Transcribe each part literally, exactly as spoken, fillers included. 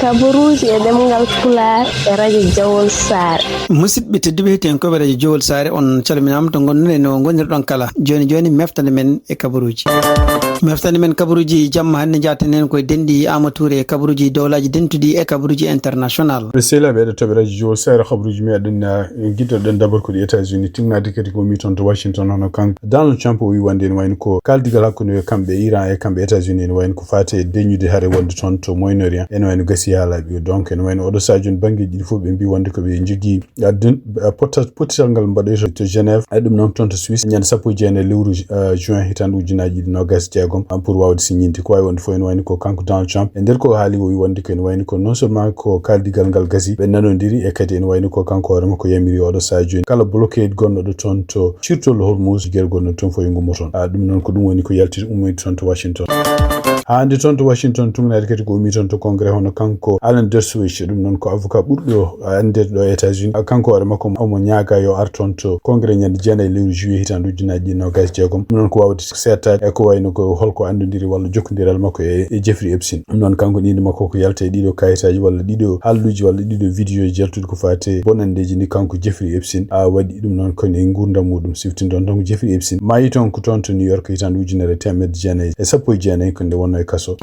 Kabaruuji e ɗemngal Pulaar e radio Jawol Saare. Musidɓe tedduɓe, heɗiyankooɓe radio Jawol Saare, on calminaama to ngonɗon e no ngonirɗon kala. Jooni jooni, meftande men e kabaruuji. Meftande men kabaruuji jamma hannde, njaaten heen koye denɗi Amadou Touré e kabaruuji dowlaaji dentuɗi e kabaruuji international. Ɓe sehilaaɓe heɗotooɓe radio Jawol Saare, kabaruuji meɗen, eh, giɗɗoɗen dabar ko ɗi États-Unis, timminaade kadi ko mi toon to Washington, hono kanko Donald Trump o wi wonde ene wayno ko kaaldigal hakkunde kamɓe Iran e kamɓe États-Unis ene wayno ko faate e deñude hare wonde toon to Moyen-Orient, ene wayno gasi haa laaɓi. Donc ene wayno oɗo sahaa jooni banngeeji ɗiɗi fof ɓe mbi wonde ko ɓe njogii, ah, den-, ah, pota-, pottital ngal mbaɗoyta to Genève, ah, ɗum noon toon to Suisse, ñande sappo e jeenayi lewru, ah, juin hitaande ujunaaji ɗiɗi noogaas e jeegom, ah, pour waawde siññinde. Ko waawi wonde fof ene wayno ko kanko Donald Trump, e nder ko haali o wi wonde ko ene wayno ko non seulement ko kaaldigal ngal gasi, ɓe nanondiri, e kadi ene wayno ko kanko hoore makko yamiri oɗo sahaa jooni kala blockade gonɗo ɗo toon to Sirtol Hormuz, gere gonɗo toon fof e ngummo toon. Ah, ɗum noon ko ɗum woni ko yalti ummoyde toon to Washington. Haa hannde toon to Washington, tungnaade kadi ko ummi toon to Congrès, hono kanko Alan Dershowitz, ɗum noon ko avocat ɓurɗo anndeede ɗo e États-Unis. Ah, kanko hoore makko omo ñaaga yo ar toon to Congrès ñande jeenayi lewru juillet hitaande ujunaaji ɗiɗi noogaas e jeegom. Ɗum noon ko waawde seettaade e ko wayno ko holko anndondiri walla jokkondiral makko e, e Jeffrey Epstein. Ɗum noon kanko innde makko ko yalta e ɗiɗo kayitaaji walla ɗiɗo haalluuji walla ɗiɗo vidéo jaltuɗi ko faati e bonanndeeji ɗi kanko Jeffrey Epstein, ah, waɗi. Ɗum noon ko e nguurndam muɗum siftinɗon. Donc Jeffrey Epstein maayi toon ko toon to New York hitaande ujunere e teemedde jeenayi e sappo e jeenayi ko nde wonnoo e kaso.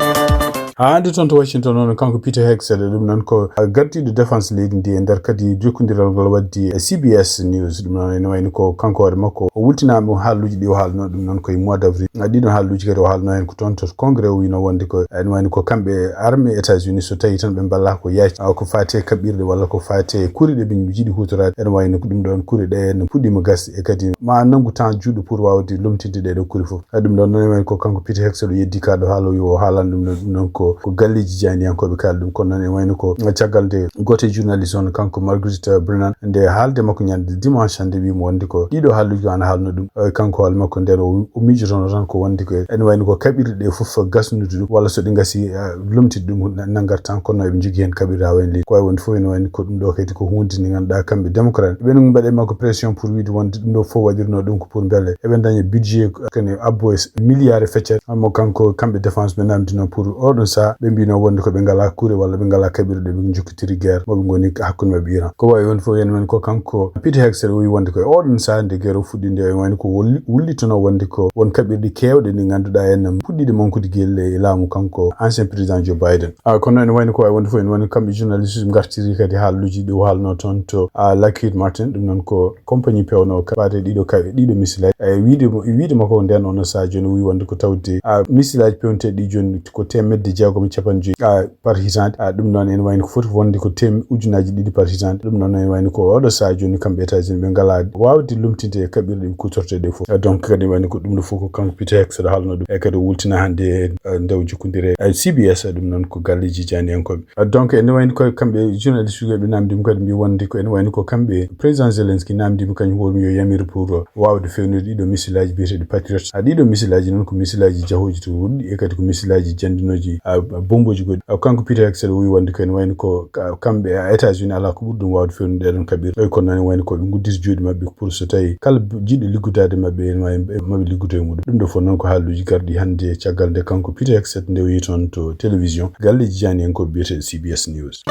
Haa hannde toon to Washington noon, kanko Peter Hegseth, ɗum noon ko gardiiɗo défense leydi ndi e nder kadi jokkondiral ngal waɗdi e C B S News. Ɗum noon ene wayno ko kanko hoore makko o wultinaama haalluuji ɗi o haalnoo, ɗum noon ko e mois d'avril. Ɗiɗon haalluuji kadi o haalnoo heen ko toon to Congrès, o wiino wonde ko ene wayno ko kamɓe armée États-Unis, so tawii tan ɓe mballaa ko yaaji, ah, ko faati e kaɓirɗe walla ko faati e kuri ɗe ɓe njiɗi huutoraade, ene wayno ko ɗum ɗoon kuri ɗe no puɗɗiima gasde e kadi ma nanngu temps juuɗe pour waawde lomtinde ɗee ɗoo kuri fof. Ah, ɗum ɗoon noon ene wayno ko kanko Peter Hegseth o yeddi ka ɗo haala o wi o haalan ɗum ɗoon, ɗum ɗoon ko, ko galleeji jaayndiyankooɓe kaali ɗum. Kono noon ene wayno ko caggal nde gooto e journaliste on, kanko Margaret Brennan, nde haalde makko ñande dimanche hannde, wiimo wonde ko ɗiɗo haalluuji ko ana haalno ɗum. Eh, kanko hoore makko nden o, o miijotono tan ko wonde ko ene wayno ko kaɓirɗe ɗe fof gasnude ɗum, walla so ɗe gasi, eh, lomtide ɗum na-, nanngata tan, kono eɓe njogii heen kaɓirɗe haa wayno leydi. Ko wawi wonde fof ene wayno ko ɗum ɗo kadi ko huunde nde ngannduɗaa kamɓe démocrate ɓe no mbaɗa e makko pression pour wiide wonde ɗum ɗo fof waɗirno ɗum ko pour mbele eɓe daña budget kene abbo e milliard e feccere. Amma kanko, kamɓe défense ɓe namdino pour oɗon saha, ɓe mbino wonde ko ɓe ngala kure walla ɓe ngala kaɓirɗe ɓe jokkitiri guerre mo ɓe ngoni hakkunde maɓɓe Iran. Ko wawi wonde fof ene wayno ko kanko Peter Hegseth o wi wonde ko e oɗon saha nde guerre o fuɗɗi nde, ene wayno ko wol-, wullitono wonde ko won kaɓirɗe kewɗe ɗe ngannduɗaa en puɗɗiɗe mankude gelle e laamu kanko ancien président Joe Biden. Ah, kono ene wayno ko wawi wonde fof ene wayno kamɓe journaliste ɓe gartiri kadi haalluuji ɗi o haalno toon to, ah, Lockheed Martin, ɗum noon ko compagnie pewno ka-, faade ɗiɗo ka-, ɗiɗo missile aji. E wiide mo-, e wiide makko nden oɗon saha jooni o wi wonde ko tawde, ah, missile aji pewnteɗi ɗi jooni ko teemedde jeegom e capanɗe joyi, ah, par hitande. Ah, ɗum noon ene wayno ko foti wonde ko tem-, ujunaji ɗiɗi par hitande. Ɗum noon ene wayno ko oɗo saha jooni kamɓe États-Unis ɓe ngala wawde lomtinde e kaɓirɗe ɓe kutorte ɗe fof. Ah, donc kadi wayno ko ɗum ɗo fof ko kanko Peter Hegseth haalno ɗum. E kadi o wultina hannde e, eh, nde o jokkondire e C B S, ɗum noon ko galleeji jaayndiyankooɓe. Ah, donc ene wayno ko kamɓe journaliste uji ɓe namdima kadi mbi wonde ko ene wayno ko kamɓe président Zelensky namdima kañum hoormi yo yamir pour wawde fewnude ɗiɗo missile aji biyeteɗi Patriot. Ah, ɗiɗo missile aji noon ko missile aji jahooji to wuɗɗi e kadi ko missile aji janndinooji, ah, bomboji goɗɗi. Ah, kanko Peter Hegseth o wi wonde ko ene wayno ko ka-, kamɓe, ah, États-Unis ala ko ɓuri ɗum wawde fewnude ɗeɗon kaɓirɗe. Kono noon ene wayno ko ɓe guddita juuɗe maɓɓe pour so tawi kala b-, jiɗɗo liggodaade maɓɓe ene wawi maɓɓe liggodo e muɗum. Ɗum ɗo fof noon ko haalluuji garɗi hannde caggal nde kanko Peter Hegseth nde o yehi toon to télévision galleeji jaayndiyankooɓe biyeteɗo C B S News.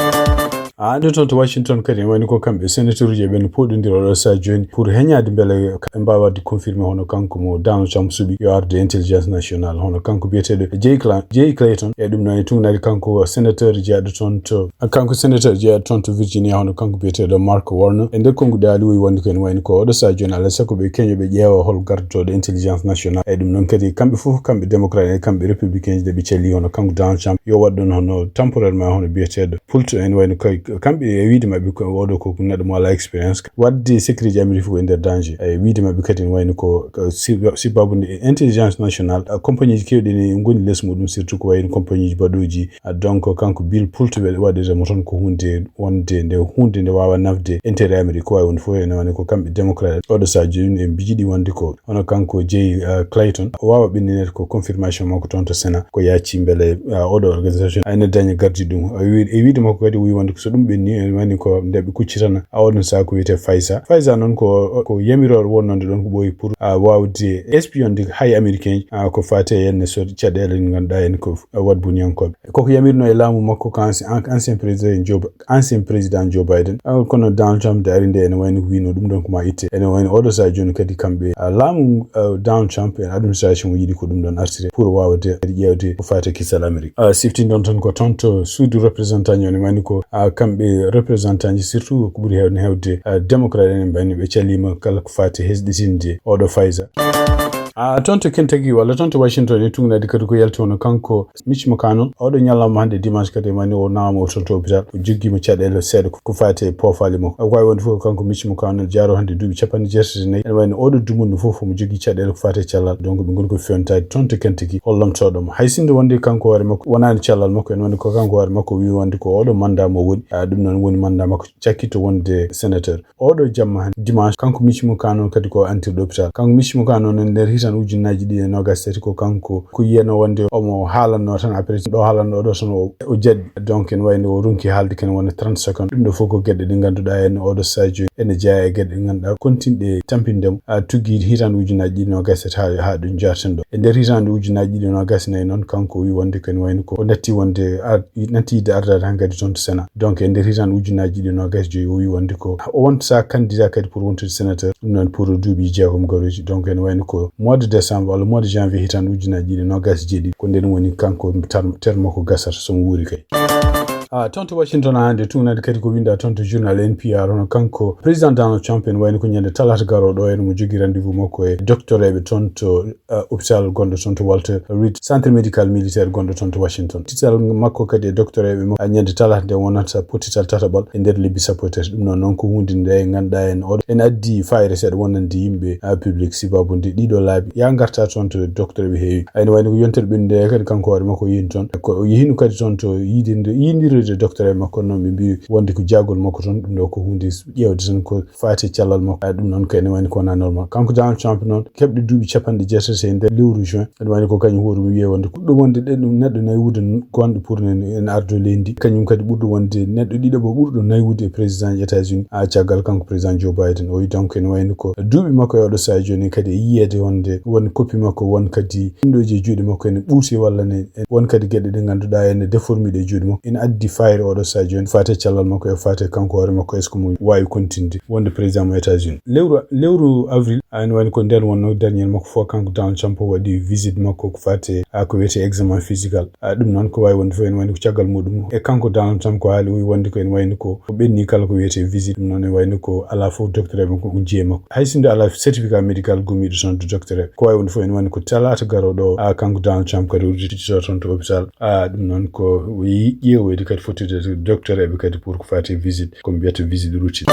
Ah, hannde toon to Washington kadi, ene wayno ko kamɓe sénateur uji ɓen poɗondira oɗo saha jooni pour heñaade mbele ɓe mbaawa waɗde confirmé hono kanko mo Donald Trump suɓi yo arde intelligence nationale, hono kanko biyeteɗo Jay Cla-, Jay Clayton. E ɗum noon e tungnaade kanko sénateur jeyaaɗo toon to, kanko sénateur jeyaaɗo toon to Virginia, hono kanko biyeteɗo Mark Warner. E nder konnguɗi haali o wi wonde ko ene wayno ko oɗo saha jooni alaa e sago ɓe keño ɓe ƴeewa hol gardotoɗo intelligence nationale. E ɗum noon kadi kamɓe fof, kamɓe démocrate e kamɓe républicain ji, nde ɓe calli hono kanko Donald Trump yo waɗ ɗon hono temporairement hono biyeteɗo Pulto, en wayno kay kamɓe e wiide maɓɓe ko oɗo ko neɗɗo mo ala expérience. Wadde sécurité ji Amérique fof e nder danger. E wiide maɓɓe kadi en wayno ko, ko si-, sibabu nde intelligence nationale, a, compagnie ji kewɗi ne ngoni les muɗum, surtout ko wayno compagnie ji baɗooji. A, donc kanko Bill Pulto waɗ-, waɗirta mo toon ko hunde wonde nde hunde nde wawa nafde intérêt Amérique. Ko wawi wonde fof ene wayno ko kamɓe démocrate. Oɗo saha jooni en mbijiɗi wonde ko hono kanko Jay, uh, Clayton, o wawa ɓenninede ko confirmation makko toon to Sénat, ko yaaci mbele, uh, oɗo organisation ene daña gardi ɗum. O wi-, e wiide makko kadi o wi wonde ko so ɗum Ɗum ɓe ni en wani ko nde ɓe kuccitana a oɗon saha ko wiyetee Pfizer. Pfizer noon ko, ko yamiroore wonnonde ɗoon ko ɓooyi pour a waawde espionde hay américain a ko faati e yenne so caɗeele ɗe ngannduɗaa en ko waɗbunyankooɓe. Koko yamirno e laamu makko ko anci-, an-, ancien président Joe Bi-, ancien président Joe Biden. Ah, kono Donald Trump nde ari nde ene wayno ko wino ɗum ɗoon ko ma itte. Ene wayno oɗo saha jooni kadi kamɓe, ah, laamu, ah, Donald Trump e administration o yiɗi ko ɗum ɗoon artire pour waawde kadi ƴeewde ko faati e kisal Amérique. Ah, siftin ɗoon tan ko toon to suudu représentant ji, ene wayno ko, ah, kamɓe représentant ji surtout ko ɓuri heewde, heewde, ah, démocrate en ɓe ɓe calima kala ko faati e hesɗitinde oɗo Pfizer. Ah, toon to Kentucky walla toon to Washington e tuugnaade kadi ko yalti wano kanko Mitch McConnell, oɗo ñalawma hannde dimanche kadi mani o nawama o toon to hôpital, o joggiima caɗeele seeɗa ko, ko faati e poofaali makko. Ko wawi wonde fof kanko Mitch McConnell jaaro hannde duuɓi capanɗe jeetati e nayi. Ene wayno oɗo dumunna fof omo jogii caɗeele ko faati e cellal. Donc ɓe ngoni ko fewntaade toon to Kentucky, hollomtooɗo mo. Hay sinno wonde kanko hoore makko wonaani cellal makko, ene wayno ko kanko hoore makko o wi wonde ko oɗo mandat mo woni. Ah, ɗum noon woni mandat makko cakkito wonde sénateur. Oɗo jamma hannde dimanche, kanko Mitch McConnell kadi ko antirɗo hôpital. Kanko Mitch McConnell noon nder hitan ujunnaaji ɗiɗi e noogaas tati ko kanko ko yiyano wonde omo haalanno tan, après ɗo haalanno ɗo tan o, o jaɗi. Donc ene wayno o ronki haalde kene wona trente secondes. Ɗum ɗo fof ko geɗe ɗe ngannduɗaa en oɗo sadio ene jeeya e geɗe ɗe ngannduɗaa kontinɗe tampinde mo, a tuggi hitan ujunnaaji ɗiɗi noogaas tati haa, haa ɗum jarten ɗo. E nder hitan ujunnaaji ɗiɗi noogaas nayi noon kanko o wi wonde kene wayno ko o natti wonde ar-, natti yidde ardaade han kadi toon to Sénat. Donc e nder hitan ujunnaaji ɗiɗi noogaas joyi o wi wonde ko o wontata candidat kadi pour wontude sénateur. Ɗum noon pour duuɓi jeegom garooji. Donc ene wayno ko mois de décembre walla mois de janvier hitan ujunnaaji ɗiɗi noogaas jeeɗiɗi. Ko nden woni kanko tar-, terme makko gasata so mo wuuri kay. Ah, toon to Washington hannde tuugnaade kadi ko winnda toon to journal N P R hono kanko président Donald Trump ene wayno ko ñande talaata garooɗo ene mo jogii rendez-vous makko e docteur eɓe toon to ah, hôpital gonɗo toon to Walter Reed, centre médical militaire gonɗo toon to Washington. Pottital makko kadi e docteur eɓe makko, ah, ñande talaata nde wonata pottital tataɓal e nder lebbi sappo e tati. Ɗum noon, noon ko huunde nde ngannduɗaa en oɗo, en addi fayre seeɗa wonande yimɓe, ah, public sibabude ɗiɗo laabi. Ya ngarta toon to docteur ɓe heewi. Ayno wayno ko yontere ɓennde kadi kanko hoore makko o yehi toon. Ko o yehino kadi toon to yiidirde, yiidirde docteur eɓe makko, noon ɓe mbi wonde ko jaagol makko toon. Ɗum ɗo ko huunde ƴeewde tan ko faati e cellal makko. Ah, ɗum noon ko ene wayno ko wona normal. Kanko Donald Trump noon, keɓɗo duuɓi capanɗe jeetati e nder lewru juin, ene wayno ko kañum hoore mum wiye wonde ɓurɗo wonde ɗen ɗum neɗɗo nayi wuude n-, gonɗo pour en, en ardo leydi. Kañum kadi ɓurɗo wonde neɗɗo ɗiɗaɓo ɓurɗo nayi wuude e président États-Unis, ah, caggal kanko président Joe Biden. O wi donc ene wayno ko duuɓi makko e oɗo saha jooni kadi e yiyeede wonde won koppi makko won kadi winndooji e juuɗe makko ene ɓuuti walla ne won kadi geɗe ɗe ngannduɗaa ene déformiɗe e juuɗe makko. Ene addi fayre oɗo saha jooni faati e cellal makko e faati e kanko hoore makko, est-ce que mo waawi kontinde wonde président mo États-Unis. Lewru, lewru avril, ah, ene wayno ko nden wonno dernier makko fof kanko Donald Trump o waɗi visite makko ko faati e, ah, ko wiyetee examen physical. Ah, ɗum noon ko waawi wonde fof ene wayno ko caggal muɗum. E kanko Donald Trump ko haali o wi wonde ko ene wayno ko, ko ɓenni kala ko wiyetee visite. Ɗum noon ene wayno ko alaa fof docteur eɓe ko jeyi makko. Hay sinno alaa certificat médical gommiiɗo toon to docteur eɓe. Ko waawi wonde fof ene wayno ko talaata garooɗo o, ah, kanko Donald Trump kadi o udditito toon to hôpital. Ah, ɗum noon ko o yehi ƴeewoyde kadi fottude docteur eɓe kadi pour ko faati e visite, ko mbiyata visite routine.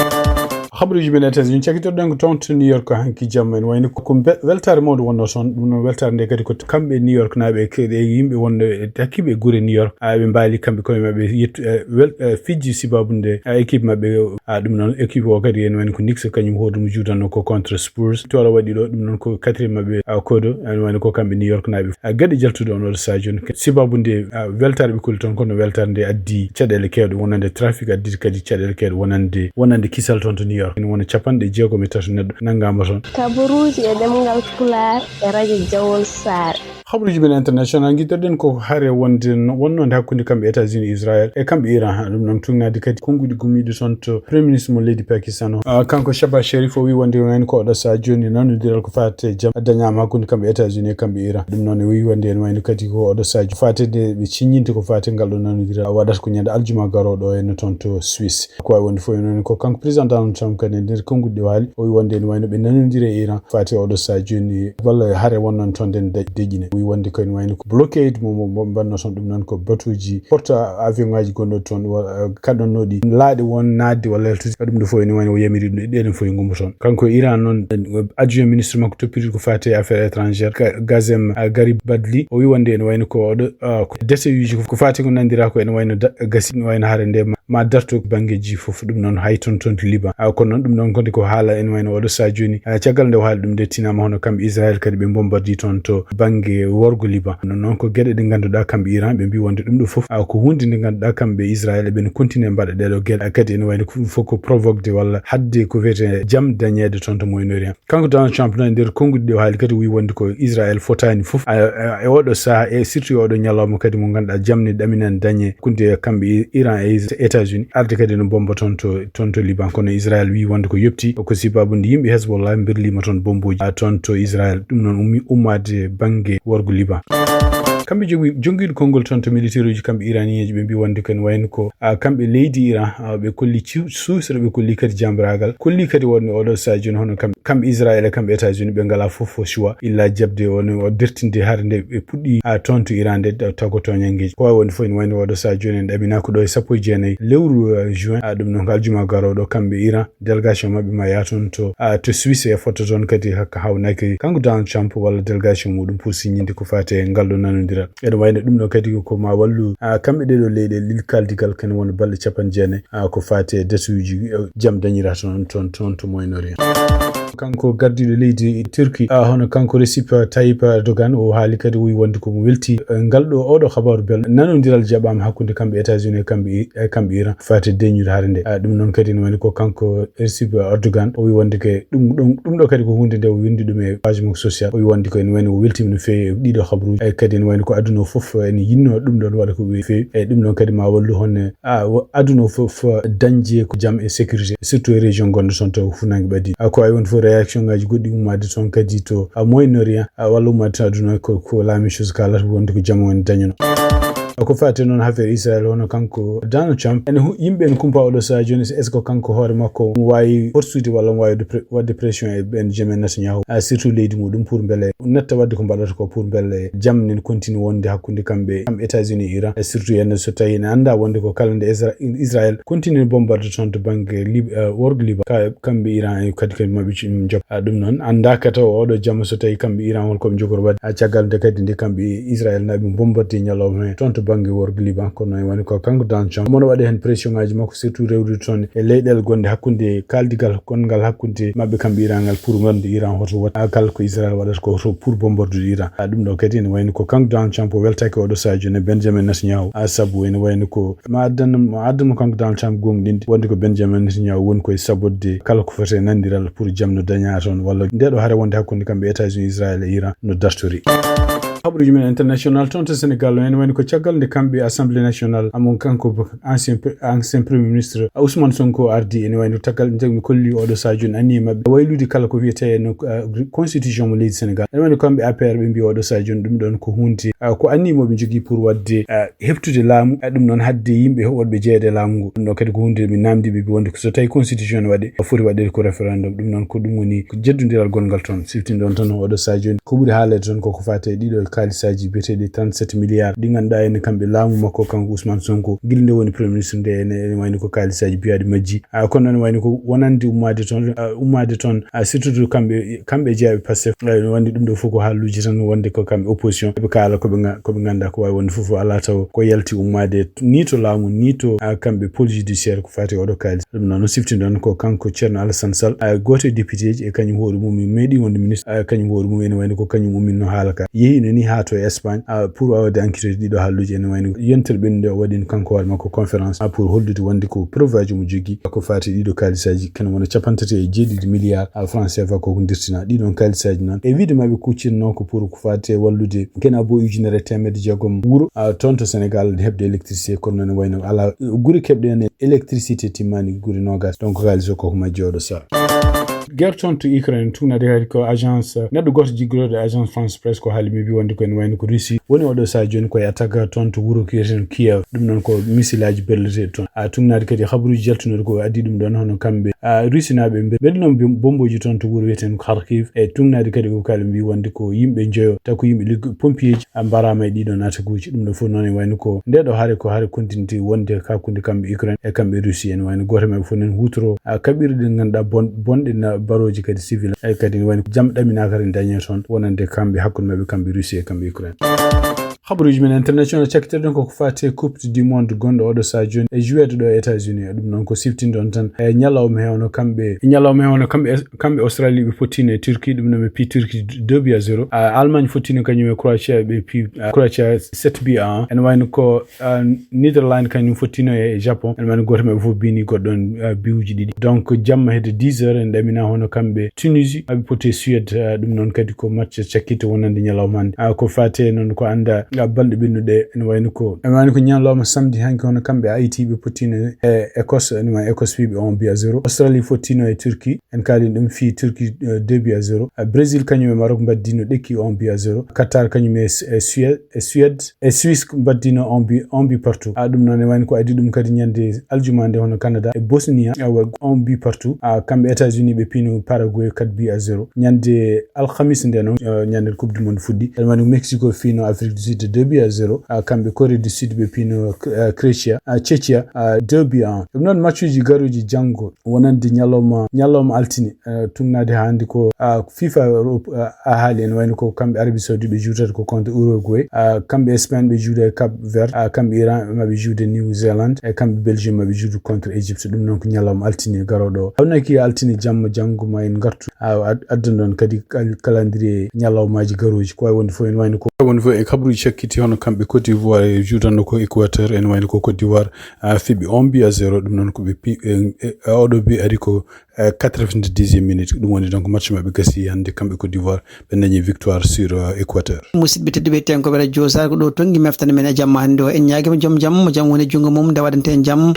Habaruuji men États-Unis, cakkitorɗen ko toon to New York hanki jamma, ene wayno ko, ko mbe-, weltaare mawɗo wonno toon. Ɗum noon weltaare nde kadi ko kamɓe New York naaɓe e ke-, e yimɓe wonɓe e takkiiɓe e gure New York. Ah, ɓe mbaali kamɓe koye maɓɓe yettu-, eh, wel-, eh, fijji sibabude, ah, équipe maɓɓe. Ah, ɗum noon équipe o kadi ene wayno ko Knicks kañum hoore mum juudanno ko contre Spurs. Victoire waɗi ɗo, ɗum noon ko quatrième maɓɓe, ah, koɗo, ene wayno ko kamɓe New York naaɓe. Ah, geɗe jaltuɗe on oɗo saha jooni. Sibabude, ah, weltaare ɓe koli toon, kono weltaare nde addi caɗeele keewɗe wonande trafic, addi kadi caɗeele keewɗe wonande, wonande kisal toon to New York. Ene wona capanɗe jeegom e tato neɗɗo nanngaama toon. Kabaruuji e ɗemngal Pulaar e radio Jawol Saare. Habaruuji men international, ngiɗɗoɗen ko hare wonde no-, wonnode hakkunde kamɓe États-Unis, Israël e kamɓe Iran. Ha, ɗum noon tuugnaade kadi konnguɗi gommiiɗi toon to Premier Ministre mo leydi Pakistan o. Ah, kanko Shehbaz Sharif o wi wonde wayno ko oɗo saha jooni nanodiral ko faati e jam dañaama hakkunde kamɓe États-Unis e kamɓe Iran. Ɗum noon o wi wonde ene wayno kadi ko oɗo saha faati nde ɓe ciññinte ko faati ngal ɗo nanodiral waɗata ko ñande aljuma garooɗo o henna toon to Suisse. Ko waawi wonde fof ene wayno ko kanko président Donald Trump kadi e nder konnguɗi ɗi waali o wi wonde ene wayno ɓe nanodiri e Iran. Faati oɗo saha jooni walla hare wonnoon toon nden de-, deƴƴine. Wi wonde ko ene wayno ko blockade mo, mo, mo mbanno toon, ɗum noon ko batuuji porte avion ngaji gonɗo toon wa-, kaɗannoɗi laaɗe won naatde walla yaltude. Ɗum ɗo fof ene wayno o yamiri ɗum e ɗeɗen fof e ngumbo toon. Kanko e Iran noon, adjoint ministre makko toppitiiɗo ko faati e affaires étrangères, Ga-, Gazem, ah, Garibabli, o wi wonde ene wayno ko oɗo, ah, ko détail uji ko, ko faati ko nanndira ko ene wayno da-, gasi, ene wayno hare nde ma, ma darto banngeeji fof. Ɗum noon hay toon, toon to Liban. Ah, ko Noon ɗum ɗoon kadi ko haala ene wayno oɗo sahaa jooni, ah, caggal nde o haali ɗum nde, tinaama hono kamɓe Israel kadi ɓe bombardii toon to bannge worgo Liban. Noon noon ko geɗe ɗe ngannduɗaa kamɓe Iran ɓe mbii wonde ɗum ɗo fof, ah, ko huunde nde ngannduɗaa kamɓe Israel eɓen continue mbaɗa ɗee ɗoo geɗe. Ah, kadi ene wayno ko ɗum fof ko provoquede walla haɗde ko wiyetee jam dañeede toon to Moyen-Orient. Kanko Donald Trump noon e nder konnguɗi ɗi o haali kadi o wii wonde ko Israel fotaani fof, ah, ah, e oɗo sahaa e surtout e oɗo ñalawma kadi mo ngannduɗaa jam ne ɗaminani dañe hakkunde kamɓe Iran e États-Unis arde kadi no bomba toon to, toon to Liban. Kono Israel wii wonde ko yopti ko sibabude yimɓe Hezbollah mbirliima toon bomboji, ah, toon to Israel. Ɗum noon ummi ummaade bannge worgo Liban. Kamɓe jogi, jogiiɗo konngol toon to militaire uji kamɓe iraniyeji ɓe mbii wonde ko ene wayno ko, ah, kamɓe leydi Iran, ah, ɓe kolli ci-, suusre, ɓe kolli kadi jambraagal, kolli kadi wonde oɗo sahaa jooni hono kamɓe, kamɓe Israel e kamɓe États-Unis ɓe ngalaa fof fof choix illa jaɓde woni o dertinde hare nde ɓe puɗɗi, ah, toon to Iran nde taw, taw ko tooñanngeeji. Ko waawi wonde fof ene wayno oɗo sahaa jooni en ɗaminaa ko ɗo e sappo e jeenayi lewru, ah, juin, ah, ɗum noon ko aljuma garooɗo kamɓe Iran délégation maɓɓe ma yaa toon to, ah, to Suisse e fotto toon kadi hakka hawnaaki kanko Donald Trump walla délégation muɗum pour signinde ko faati e ngal ɗo nanondiral. Ene wayno ɗum ɗo kadi ko ma wallu, ah, kamɓe ɗee ɗoo leyɗe lil kaldigal kene wona balɗe capanɗe jeenayi, ah, ko faati e datuuji, eh, jam dañira toon, toon, toon to Moyen-Orient. Kanko gardiiɗo leydi Turquie, ah, hono kanko Recep Tayyip Erdogan, o haali kadi o wii wonde ko mo welti, eh, ngal ɗo oɗo habaru belɗo nanondiral jaɓaama hakkunde kamɓe États-Unis e kamɓe, e kamɓe Iran faati e deñude hare nde. Ah, ɗum noon kadi ne woni ko kanko Recep Erdogan, o wii wonde ke ɗum ɗon, ɗum ɗo kadi ko huunde nde o winndi ɗum e page makko social. O wii wonde ko ene wayno o weltiima no feewi e ɗiɗo habruuji. E kadi ene wayno ko aduna o fof ene yinno ɗum ɗon waɗa ko ɓuri feewi. E ɗum ɗon kadi ma wallu honne, a, wo-, aduna o fof dañde ko jam e sécurité, surtout e région gonɗo toon to Funnangue Ɓadii. A, ko wawi wonde fof réaction ngaji goɗɗi ummaade toon kadi to, a, Moyen-Orient, a, walla ummaade toon aduna ko, ko la même chose kalata wonde ko jam woni dañuno. Ko faati noon affaire Israël, hono kanko Donald Trump, ene hu-, yimɓe ene kumpa oɗo sahaa jooni, est-ce que kanko hoore makko omo waawi forsude walla omo waawi waɗde pre-, waɗde pression e Benjamin Netanyahu, a, surtout leydi muɗum pour mbele netta waɗde ko mbaɗata ko pour mbele jam nen continue wonde hakkunde kamɓe, kam États-Unis e Iran, e surtout ene so tawi ene annda wonde ko kala nde Isra-, Israël continue bombarde toon to banggue Lib-, eh, worgo Liban, ka, kamɓe Iran e kadi kadi maɓe ci-, jop-, a, ɗum noon annda ka taw oɗo jamma so tawi kamɓe Iran holko ɓe jogori waɗde, a, caggal nde kadi nde kamɓe Israël naɓe bombarde ñalawma he toon to banggue worgo Liban. Kono e woni ko kanko Donald Trump mono waɗi hen pression ngaji makko, surtout rewrude toon e leyɗele gonɗe hakkunde, kaldigal gongal hakkunde maɓɓe kamɓe Iran ngal pour wonde Iran hoto waɗ, a, kala ko Israël waɗata ko hoto pour bombardude Iran. A, ɗum ɗo kadi ene wayno ko kanko Donald Trump o weltaki oɗo sahaa jooni Benjamin Netanyahu, a, sabu ene wayno ko ma addan, ma addan mo kanko Donald Trump gonɗinde wonde ko Benjamin Netanyahu woni koye sabotde kala ko foti e nandiral pour jam no daña toon, walla nde ɗo hare wonde hakkunde kamɓe États-Unis, Israël e Iran no dartori. Haɓruji men international toon to Sénégal, ene wayno ko caggal nde kamɓe Assemblée nationale, amon kanko ancien pre-, ancien premier ministre, a, Ousmane Sonko ardi, ene wayno caggal nde mi kolli oɗo sahaa jooni anniye maɓɓe waylude kala ko wiyetee no, a, constitution mo leydi Sénégal. Ene wayno kamɓe A P R ɓe mbi oɗo sahaa jooni ɗum ɗon ko hunde, a, ko anniye mo ɓe jogii pour waɗde, a, heftude laamu, a, ɗum noon haɗde yimɓe wonɓe jeyeede e laamu ngu. Ɗum ɗo kadi ko hunde ɓe namdi ɓe mbi wonde ko so tawi constitution ne waɗe, a, foti waɗeede ko référendum. Ɗum noon ko ɗum woni ko jeddodiral gongal toon. Siftinɗon tan oɗo sahaa jooni ko ɓuri haaleede toon koko faati e ɗiɗo kaalisaji biyeteeɗi trente-sept milliards ɗi ngannduɗaa ene kamɓe laamu makko kanko Ousmane Sonko gila nde woni premier ministre nde ene, ene wayno ko kaalisaji biyaɗi majji. A, kono ene wayno ko wonande ummaade toon, a, ummaade toon, a, surtout kamɓe, kamɓe jeyaɓe Pastef, a, ene wonde ɗum ɗo fof ko haaluuji tan wonde ko kamɓe opposition ɓe kaala ko ɓe nga-, ko ɓe ngannduɗaa ko wawi wonde fof fof alaa taw ko yalti ummaade ni to laamu ni to, a, kamɓe pôle judiciaire ko faati oɗo kaalis. Ɗum noon siftinɗon ko kanko Thierno Alassane Sall, a, gooto e député ji e kañum hoore mum meeɗi wonde ministre, a, kañum hoore mum ene wayno ko kañum umminno haala ka. Yehi no ni haa to e Espagne, a, pour wawde enquête ɗiɗo haaluuji ene wayno yontere ɓennde o waɗino kanko hoore makko conférence, a, pour hollude wonde ko preuve aji mo jogii ko faati ɗiɗo kaalisaji kene wona capanɗe tati e jeeɗiɗi milliards, a, francs C F A ko ko dirtina ɗiɗon kaalisaji noon. E wiide maɓe kuccinno ko pour ko faati e wallude kena bo ujunere e teemedde jeegom wuro, a, toon to Sénégal heɓde électricité, kono noon wayno ala gure keɓɗe en électricité timmani gure noogas. Donc kaalis o koko majji oɗo sahaa. Guerre toon to Ukraine, tugnade kadi ko agence, neɗɗo gooto jiggotoɗo e agence France Presse ko haali mi wi wonde ko ene wayno ko Russie woni oɗo sahaa jooni koye attaque toon to wuro ko wiyeten Kiev. Ɗum noon ko missile aji berleteɗi toon. A, tugnade kadi habaruji jaltunoɗi ko addi ɗum ɗon hono kamɓe, a, Russie naɓe be-, beɗinoo bom-, bomboji toon to wuro wiyeten ko Kharkiv. E tugnade kadi ko kala mbi wonde ko yimɓe joyo, taw ko yimɓe liggo-, pompier ji a mbarama e ɗiɗon attaque uji. Ɗum ɗo fof noon e wayno ko nde ɗo hare ko hare continue wonde hakkunde kamɓe Ukraine e kamɓe Russie. Ene wayno gooto maɓɓe fof nen hutoro, a, kaɓirɗe ɗe ngannduɗaa bon-, bonɗe na baroji kadi civil. E kadi ene wayno jam ɗaminaka ren dañe toon wonande kamɓe, hakkunde maɓɓe kamɓe Russie e kamɓe Ukraine. Habaruuji men international, cakkitirɗen koko faati e Coupe du Monde gonɗo oɗo saha jooni e joueede ɗo e États-Unis. Ɗum noon ko siftinɗon tan e ñalawma he, hono kamɓe, e ñalawma he, hono kamɓe, kamɓe Australie, ɓe pottiino e Turquie, ɗum noon ɓe pii Turquie deux buts à zéro. Ah, Allemagne fottino kañum e Croatia, ɓe pii, ah, Croatia sept buts à un. Ene wayno ko, ah, Netherlands kañum fottino e Japon, ene wayno gooto maɓɓe fof biini goɗɗo on, ah, biwuji ɗiɗi. Donc, jamma hedde dix heures, en ɗamina hono kamɓe Tunisie, aɓe poti e Suède, ah, ɗum noon kadi ko match cakkito wonande ñalawma hannde. Ah, ko faati e noon ko annda, ah, balɗe ɓennuɗe, ene wayno ko, ene wayno ko ñalawma samedi hanki, hono kamɓe Haïti ɓe pottino e Écosse, ene wayno Écosse fii ɓe un but à zéro. Australie fottino e Turquie, en kaalii ɗum fii Turquie, euh, deux buts à zéro. Ah, Brésil kañum e Maroc mbaddino ɗekki un but à zéro. Qatar kañum e, e Suède, e Suède, e Suisse mbaddino un but, un but partout. Ah, ɗum noon ene wayno ko adii ɗum kadi ñande aljuma nde, hono Canada e Bosnia, awa, un but partout. Ah, kamɓe États-Unis ɓe piino Paraguay quatre buts à zéro. Ñande alhamis nde noon, euh, ñande Coupe du Monde fuɗɗi. Ene wayno Mexico fiino Afrique du Sud deux buts à zéro. Ah, kamɓe Corée du Sud ɓe piino, euh, Croatia, ah, Czechia, ah, deux buts à un. Ɗum noon matchuji garuji janngo wonande ñalawma, ñalawma altine, eh, tugnaade haa hannde ko, ah, FIFA Europe, ah, a haali en, wayno ko kamɓe Arabie Saoudite ɓe juutata ko contre Uruguay, ah, kamɓe Espagne ɓe juuta e Cap Vert, ah, kamɓe Iran maɓe juuta New Zealand, e kamɓe Belgium maɓe juuta contre Égypte. Ɗum noon ko ñalawma altine garooɗo o. Hawnaki altine jamma janngo ma en ngartu, ah, ad-, addan ɗon kadi kal-, calendrier ñalawmaaji garooji. Ko wayi wonde fof en wayno ko, wonde fof e kabaruuji cakkiti, hono kamɓe Côte d'Ivoire e juutanno ko Équateur, en wayno ko Côte d'Ivoire, ah, fiɓi un but à zéro. Ɗum noon ko ɓe pi-, e, e, oɗo but ari ko, eh, quatre-vingt-dixième minute. Ɗum woni donc match maɓɓe gasi hannde, kamɓe Côte d'Ivoire, ɓe dañi victoire sur, euh, Équateur. Musidɓe tedduɓe, tenkooɓe radio Sar, ko ɗo tonngi meftande men e jamma hannde o. En ñaagiima joom jam, mo jam woni junngo mum, nde waɗante en jam.